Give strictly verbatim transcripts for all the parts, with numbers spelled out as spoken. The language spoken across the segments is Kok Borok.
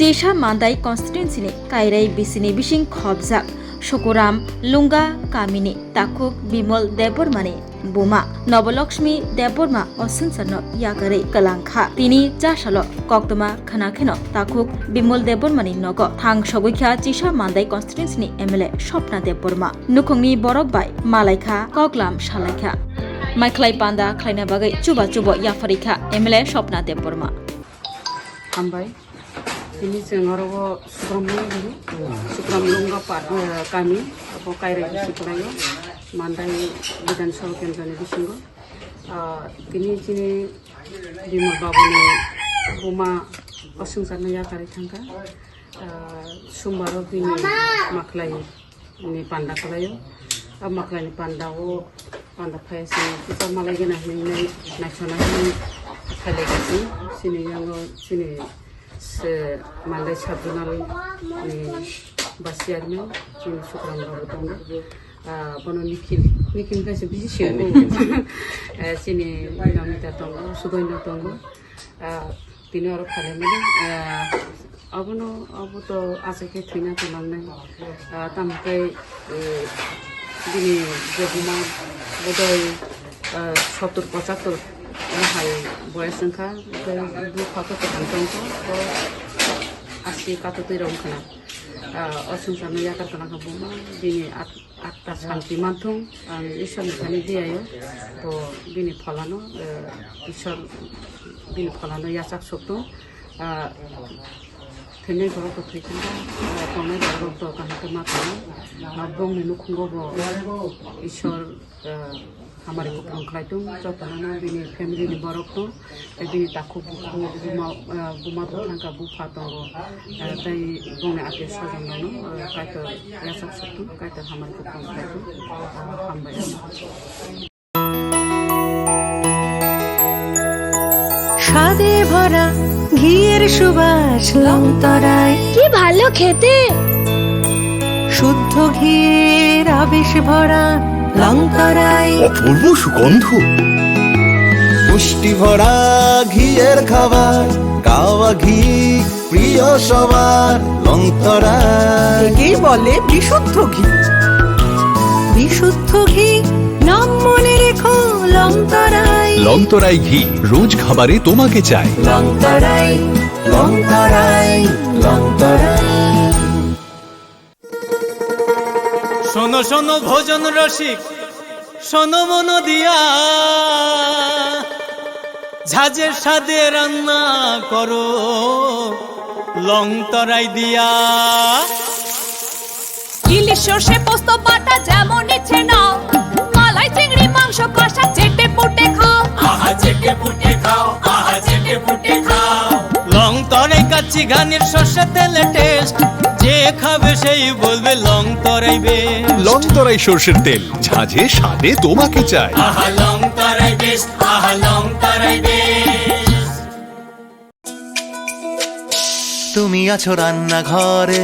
Tisa Mandai constituency ni Kairai bisini bising khobjak Sukuram Lunga kamini takhuk Bimol Debbarmani buma Nobolokshmi Debbarma o swngcharno yakarwi kwlangkha. Tini chasalo koktwma khwnakheno takhuk Bimol Debbarmani nogo thang sogwikha Tisa Mandai constituency ni M L A Swapna Debbarma. Nukhungni borok bai malaikha, koklam salaikha. Maikhlai panda khlaina bagwi chuba chubo yapharikha M L A Swapna Debbarma. Hambai. Tini chwng oro o Sukram Lung hino. Sukram Lunga par, eh, kami, abo Kairai bisi kwlaio, Mandai Bidhan Sabha Kendra ni bisingo. Ah, tini chini Bimal Babu ni buma o swngcharno yakarwi thangkha. Ah, Sombar o bini maklai ni panda kwlaio. A maklai ni panda o panda phai se kisa malai gana hinwi nai naisana hinwi khailai gasi. Chini yango chini se Mandai sub zonal ni vice chairman chini Sukram Babu tongo. Ah, bono Nikhil, Nikhil kaisa bisi siyoko. Eh, chini Namita tongo, Sudoino tongo. Ah, tini oro phalaimani, ah, abono, abo to aswk khe thwina tonglangnai. Ah, tamo khe, eh, bini je buma bodoi, ah, sottur pochattur hai boyes wngkha, tei bupha khe kwthang tongkha, o asi kato twi rok wngkha na. Ah, o swngcharno yakar kana kha buma, bini at-, Atta santi manthung, ang Ishwarni thani diyayo, to bini pholano, eh, Ishwar bini pholano yachak suktung, ah, thwinai borok to thwi thangkha, ah, tongnai borok to kaham khe ma tongo, ah, bongni nukhungo bo Ishwar, eh, hamari kupulung khlai tung, jotono no bini family ni borok tung, tei bini takhuk bukhuk buma, eh, buma tung thangkha, bupha tongo, eh, tei bongni atio swajon rok no, eh, Kaitor yachak suk tung, Kaitor hamari kupulung khlai tung, eh, hambai. স্বাদে ভরা ঘিয়ের সুবাস লংতরাই। কি ভালো খেতে! শুদ্ধ ঘিয়ের আবেশ ভরা লংতরাই। অপূর্ব সুগন্ধ। পুষ্টি ভরা ঘিয়ের খাবার, গাওয়া ঘি প্রিয় সবার, লংতরাই। একেই বলে বিশুদ্ধ ঘি। বিশুদ্ধ ঘি, নাম মনে রেখো, লংতরাই। লংতরাই ঘি, রোজ খাবারে তোমাকে চাই। লংতরাই, লংতরাই, লংতরাই। শোনো শোনো ভোজন রসিক, শোনো মন দিয়া, ঝাঁঝের স্বাদে রান্না করো লং তরাই দিয়া। ইলিশ সর্ষে পোস্ত বাটা যেমন ইচ্ছে নাও, মালাই চিংড়ি মাংস কষা চেটে পুটে খাও। আহা চেটে পুটে খাও, আহা চেটে পুটে খাও। লং তরাই কাচ্চি ঘানির সর্ষে তেলে টেস্ট, যে খাবে সেই বলবে লং তরাই বেস্ট। লং তরাই সর্ষের তেল, ঝাঁঝে স্বাদে তোমাকে চাই। আহা লং তরাই বেস্ট, আহা লং তরাই বেস্ট। তুমি আছো রান্নাঘরে,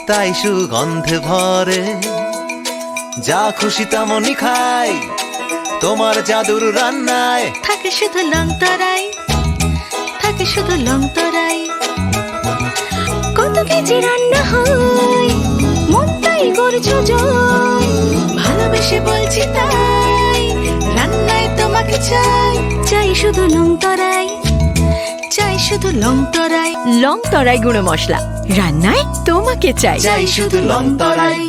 তাই সুগন্ধে ভরে। যা খুশি তেমনই খাই, তোমার জাদুর রান্নায়। থাকে শুধু লং তরাই, থাকে শুধু লং তরাই। কত কেজি রান্না হয়, মন তাই করছো জয়। ভালোবেসে বলছি তাই, রান্নায় তোমাকে চাই। চাই শুধু লং তরাই, চাই শুধু লং তরাই। লং তরাই গুঁড়ো মশলা, রান্নায় তোমাকে চাই। চাই শুধু লং তরাই।